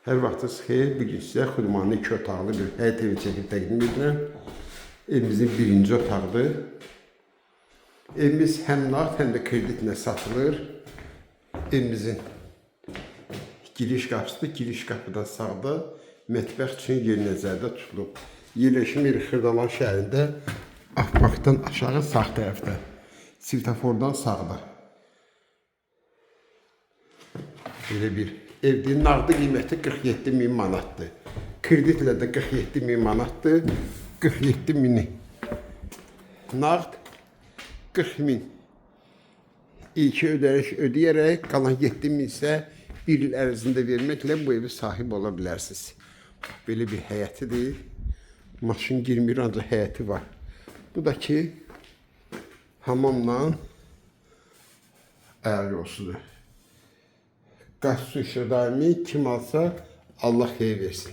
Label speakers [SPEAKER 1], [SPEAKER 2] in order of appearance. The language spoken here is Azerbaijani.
[SPEAKER 1] Hər vaxtınız xeyir. Bu gün sizə Xurmanlı iki otaqlı bir həyət evi çəkib təqdim edirəm. Evimizin birinci otağıdır. Evimiz həm nağd, həm də kreditlə satılır. Evimizin giriş qapısıdır. Giriş qapıdan sağda mətbəx üçün yer nəzərdə tutulub. Yerləşim yeri Xırdalan şəhərində Afbakdan aşağı sağ tərəfdə. Svetofordan sağda. Belə bir evdir. Nağdı qiyməti 47 min manatdır. Kreditlə də 47 min manatdır. 47 mini nağd, 40 min ilki ödəniş ödəyərək qalan 7 min isə bir il ərzində verməklə bu evi sahib ola bilərsiniz. Belə bir həyətidir. Maşın girmir, ancaq həyəti var. Bu da ki hamamla ayaq yolsudur. Qaz, su, işıq daimi kim alsa Allah xeyir versin.